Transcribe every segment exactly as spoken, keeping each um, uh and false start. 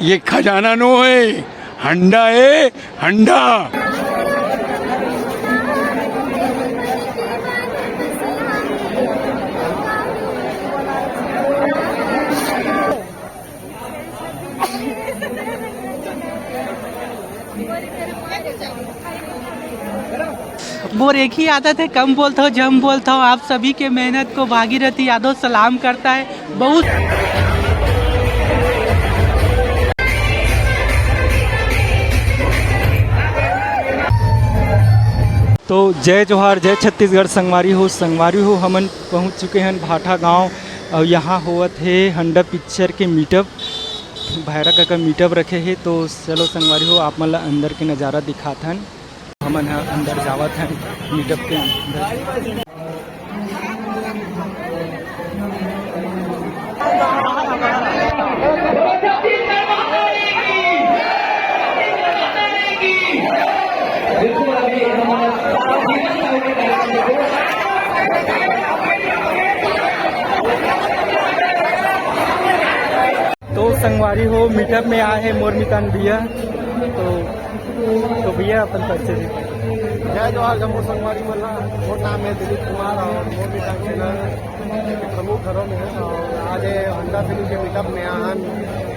ये खजाना नो है, हंडा है, हंडा। मोर एक ही आदत है, कम बोलता हूँ, जम बोलता हूँ। आप सभी के मेहनत को भागीरथी यादव सलाम करता है। बहुत तो जय जोहार, जय छत्तीसगढ़ संगवारी हो। संगवारी हो, हमन पहुंच चुके हन भाठा गांव और यहाँ होवत हे हंडा पिक्चर के मीटअप। भैरा काका मीटअप रखे हे, तो चलो संगवारी हो, आप मन ला अंदर के नजारा दिखात हन। हमन ह अंदर जावत हन मीटअप के अंदर। तो संगवारी हो, मीटअप में आए हैं मोर मितान भैया। तो, तो भैया अपन परिचय दे। जय जोहार जम्मो संगवारी मन ला। मोर नाम है दिलीप कुमार और मोर मितान सेना के प्रमुख घरों में है। और आज ये हंडा फिल्म के मीटअप में आए हैं।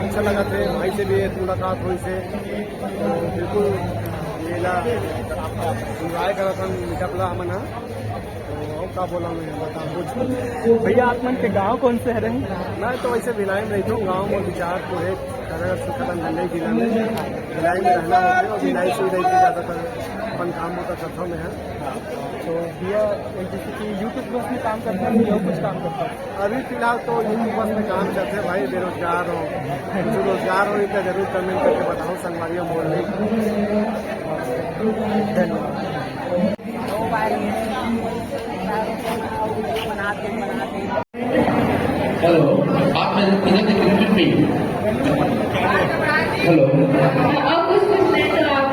अच्छा लगा थे, भाई से भी एक मुलाकात हुई से। तो बिल्कुल मेला एंजॉय करा था मीटअप ला हमन हा। तो और का बोला मैं, बता कुछ। भैया, आप मन के गांव कौन से हरे? मैं तो वैसे भिलाई में रहता हूँ, गांव में विचार तो है, कलानगर से कदम नंदई जिला में, भिलाई में रहना होता है और भिलाई से ही रहते ज़्यादातर अपन काम होता करता हूँ मैं। तो भैया, जैसे कि यूट्यूब बस में काम करते हैं या कुछ काम करते हैं? अभी फिलहाल तो यूट्यूब बस में काम करते हैं भाई, बेरोजगार हो, कुछ रोजगार हो, इतना जरूर कमेंट करके बताओ, संगवारी बोल रही। धन्यवाद। हेलो, आप मेरे, इधर देखिए, रिपीट मी। हेलो। और कुछ पूछना है तो आप,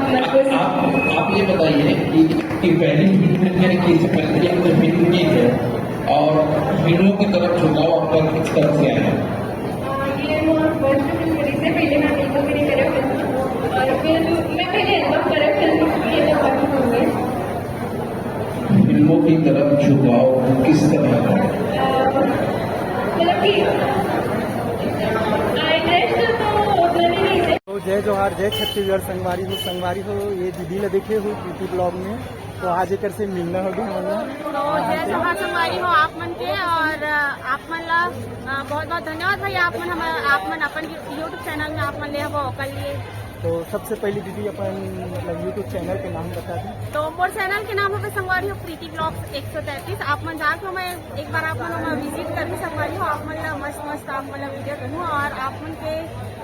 आप, आप ये बताइए कि, कि पहली फिल्म है कि इससे पहले की आपने फिल्म की है और हीरो की तरफ झुकाव आपका किस तरह से आया? हाँ, ये बहुत वर्ष से, पहले मैं फिल्मों में नहीं करे फिल्म और फिर मैं पहले एल्बम करे फिल्म, ये तो बाकी हो गए। फिल्मों की तरफ झुकाव किस तरह का? मतलब कि, आ, इंटरेस्ट तो उतना भी नहीं है। तो जय जोहार, जय छत्तीसगढ़ संगवारी हो, संगवारी हो, ये दीदी ला देखे हो प्रीति ब्लॉग में, तो आज एकर से मिलना हो गया हमन ला। तो जय जोहार संगवारी हो आप मन के, और, आ, आप मन ला, आ, बहुत बहुत धन्यवाद भाई, आप मन हम, आप मन अपन YouTube चैनल में आप मन ले हवो ओकर लिए। तो सबसे पहले दीदी अपन मतलब YouTube चैनल के नाम बता दें। तो मोर चैनल के नाम हवे संगवारी हो प्रीति ब्लॉग्स एक सौ तैंतीस। आप मन जाके ओमा एक बार आप मन ओमा विजिट करहू संगवारी हो, आप मन ला मस्त मस्त आप मन ला वीडियो दूँ और आप मन के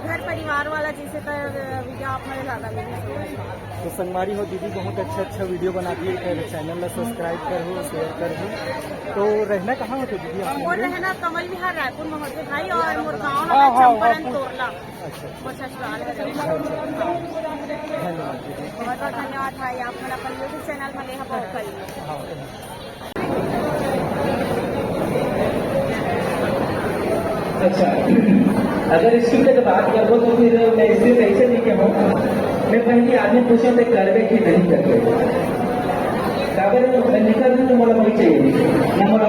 घर परिवार वाला जैसे तो वीडियो आप मन ला ज्यादा मिलही। तो संगवारी हो दीदी बहुत अच्छा अच्छा वीडियो बनाती है, चैनल ला सब्सक्राइब करहू, शेयर करहू। तो रहना कहाँ होते दीदी आप मोर मन के? रहना कमल विहार रायपुर में होते भाई, और मोर गाँव हाँ, है हाँ, चंपारण हाँ, तोरला। अच्छा, अच्छा। मोर ससुराल है। अच्छा, अच्छा। धन्यवाद दीदी। बहुत बहुत धन्यवाद भाई, आप मन अपन YouTube चैनल में ले हवो ओकर लिए। हाँ। अच्छा, अगर स्क्रिप्ट के बात करबो तो फिर मैं स्क्रिप्ट ऐसे लिखे हूँ, मैं पहली आदमी पूछूँ ते करबे कि नहीं करबे, काबर मैं लिखा हूँ तो मोला वही चाहिए, ना मोला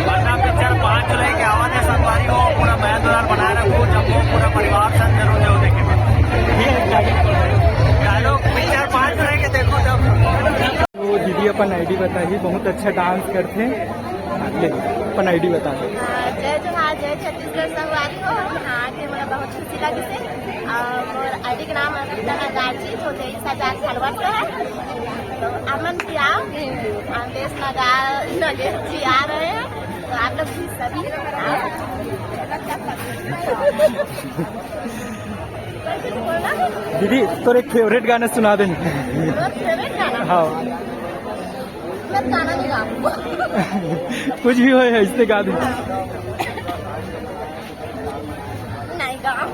वरना पिक्चर पाँच जुलाई के आवा दे संगवारी हो, पूरा मया दुलार बनाए रखो, जम्मो पूरा परिवार संग जरूर जाओ देखे। डायलॉग पिक्चर पाँच जुलाई के देखो जब। तो दीदी अपन आईडी बताही, बहुत अच्छा डांस करथे। ले, अपन आईडी बता दे। जय जोहार, जय छत्तीसगढ़ संगवारी हो। यहाँ आके मोला बहुत खुशी लगिस हे। अउ मोर आईडी के नाम अंकिता नगार्जी, जो तेईस हजार फॉलोअर्स हे। तो आप मन भी आओ, अमलेश नगार, नगेश जी आ रहे हैं, तो आप लोग भी सभी आओ। दीदी, तोर एक फेवरेट गाना सुना दे। मोर फेवरेट गाना? हाँ। मैं गाना नहीं गाऊँ। कुछ भी होय, ऐसे गा दे। नहीं गाऊँ।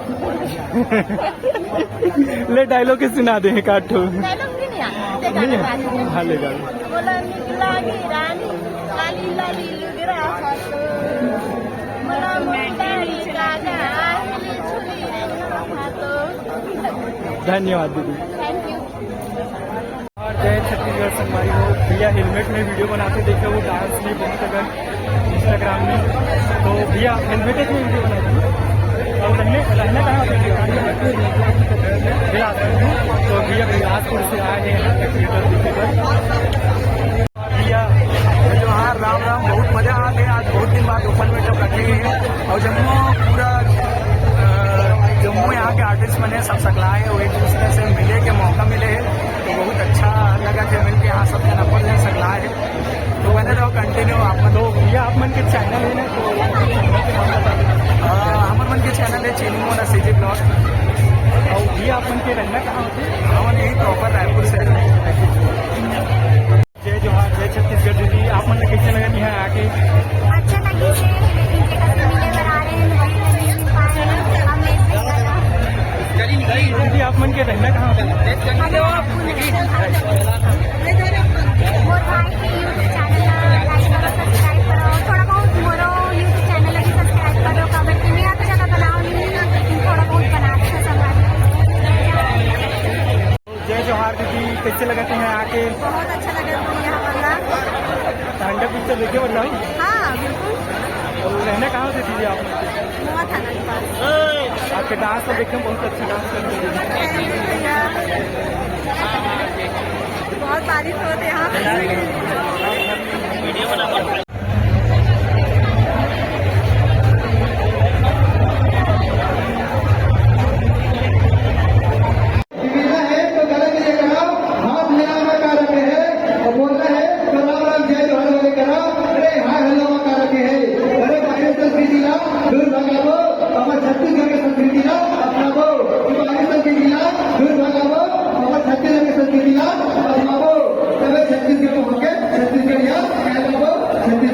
ले, डायलॉग के सुना दे, काटो। डायलॉग भी नहीं आता। ले, नहीं गाना है। गा दे। हाँ, ले, गा दे। बोला निकला गिरानी, लाली लाली लुगरा हाथो। बोला मुंडारी कागा, आगली छुली रंग हाथो। धन्यवाद दीदी। Thank you. और जय छत्तीसगढ़ संगवारी हो। भैया हेलमेट में वीडियो बनाते देखे, वो डांस में बहुत अगर इंस्टाग्राम में। तो भैया हेलमेट में वीडियो बनाते हैं। और रहने, रहना कहाँ पे? बिलासपुर। तो भैया बिलासपुर से आए हैं यहाँ पे थिएटर देखने पर। भैया, जोहार, राम राम। बहुत मजा आ गया आज, बहुत दिन बाद ओपन में जब बैठे हैं। और जम्मो पूरा, अ, जम्मो यहाँ के आर्टिस्ट मन हे, सब सकलाए हे, एक दूसरे से मिले के मौका मिले हे, तो बहुत अच्छा लगा थे मिल के। यहाँ सब जना अपन सकलाए हे, तो बने रहो, कंटिन्यू आप मन। तो भैया, आप मन के चैनल है ना, तो अ, हमर मन के चैनल है चीनू मोना सीजी ब्लॉग। और भैया, आप मन के रहना कहाँ होते? हमन यही प्रॉपर रायपुर से हैं। जय जोहार, जय छत्तीसगढ़ दीदी, आप मन ला कैसे लगत हे यहाँ आके? अच्छा लगिस हे, लेकिन जेकर से मिले बर आ रहे हैं, वही नहीं मिल पाए हैं, अमलेश भैया का। दीदी, आप मन के रहना कहाँ होथे? हम लोग रायपुर में रहते हैं। मोर भाई के YouTube चैनल ला लाइक करो, सब्सक्राइब करो, थोड़ा बहुत मोरो YouTube चैनल ला भी सब्सक्राइब करो, काबर कि मैं तो ज़्यादा बनाओ नहीं, लेकिन थोड़ा बहुत बना अच्छा संगवारी। जय जोहार दीदी, कैसे लगत हे यहाँ आके? बहुत अच्छा लगा दीदी यहाँ पर ना। तांडव पिक्चर देखे बर ना? हाँ, बिल्कुल। तो रहना कहाँ होथे दीदी आप? नवा थाना के पास। आपके डांस तो देखे, बहुत अच्छा डांस करते हैं। बहुत तारीफ होत हे यहाँ। निवेदन है तो गले में ये कराओ, हाथ मिलाना का रखे है, और बोलना है तो राम राम जय जोहार वाले कराओ। अरे हाय हेलो का रखे है, अरे बाहर संस्कृति ला दूर भगाओ, हमर छत्तीसगढ़ के संस्कृति ला अपनाओ, बाहर संस्कृति ला दूर भगाओ, हमर छत्तीसगढ़ के संस्कृति ला अपनाओ, तबे छत्तीसगढ़ को होके छत्तीसगढ़िया कहलाओ, छत्तीस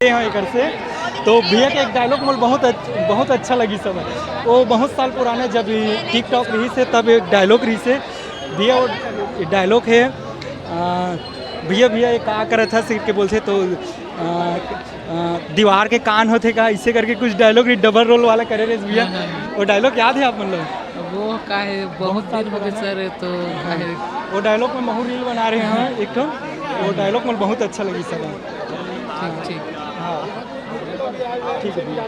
ये हाँ एकर से। तो भैया के एक डायलॉग मोल बहुत अच्छ-, बहुत अच्छा लगी सब। वो बहुत साल पुराना जब टिकटॉक रही से तब एक डायलॉग रही से। भैया वो डायलॉग है, आ, "भैया भैया ये का करत हस?" के बोलते तो आ, आ, "दीवार के कान होथे का?" इसे करके कुछ डायलॉग रही, डबल रोल वाला करे रहे भैया। हाँ, हाँ। वो डायलॉग याद है आप मतलब? वो का है, बहुत बहुत साल दिन हो गए पुराना। सर, तो हाँ। वो डायलॉग में महू रील बना रहे हैं एक ठो। वो डायलॉग मोल बहुत अच्छा लगी सर। ठीक, ठीक। हाँ, ठीक है भैया।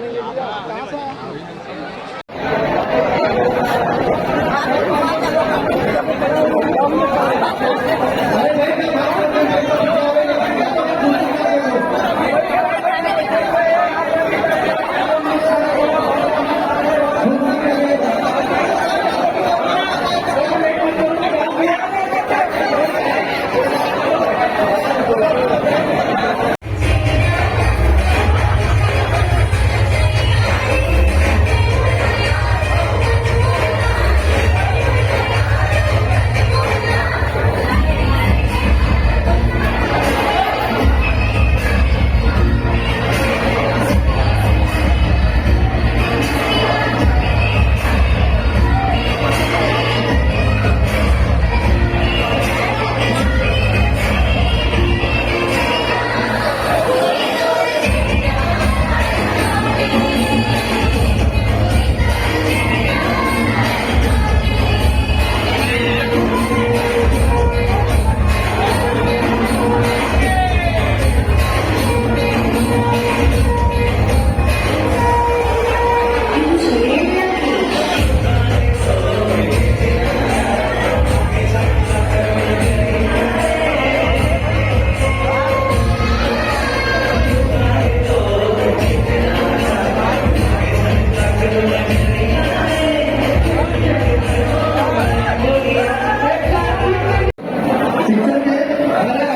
शिक्षक के हमारा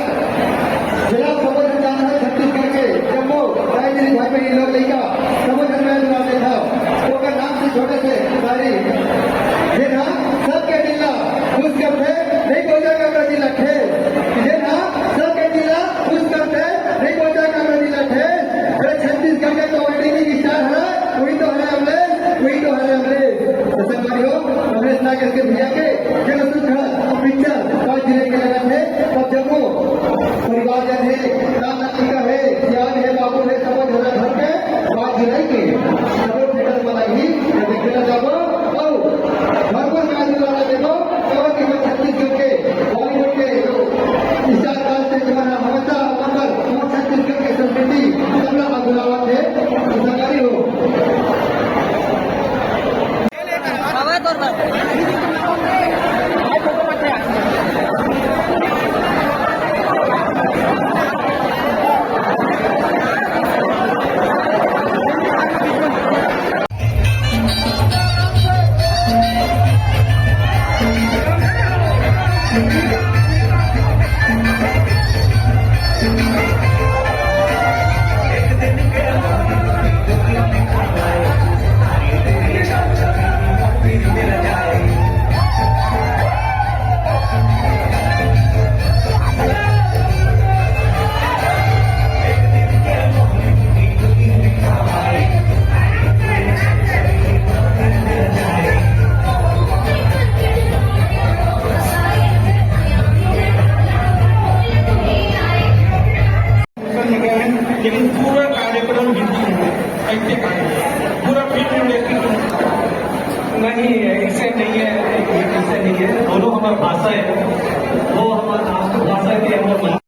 जिला खबर जाना है छत्तीसगढ़ के जम्मो रायगिरी भाई बहन लोग लइका खबर करना है जवाब देखा। ओकर नाम से छोटे से सारी ये ना सबके जिला खुश करते नहीं पहुंचा करता जिला खेल। ये ना सबके जिला खुश करते नहीं पहुंचा करता जिला खेल। अरे छत्तीसगढ़ के कॉमेडी की स्टार है, वही तो है अमलेश, वही तो है अमलेश। तो संगवारी हो, अमलेश नागेश के भैया के जगह सुख पिक्चर पाँच जिले के लगा थे, तब जम्मू परिवार जन है, राम नाम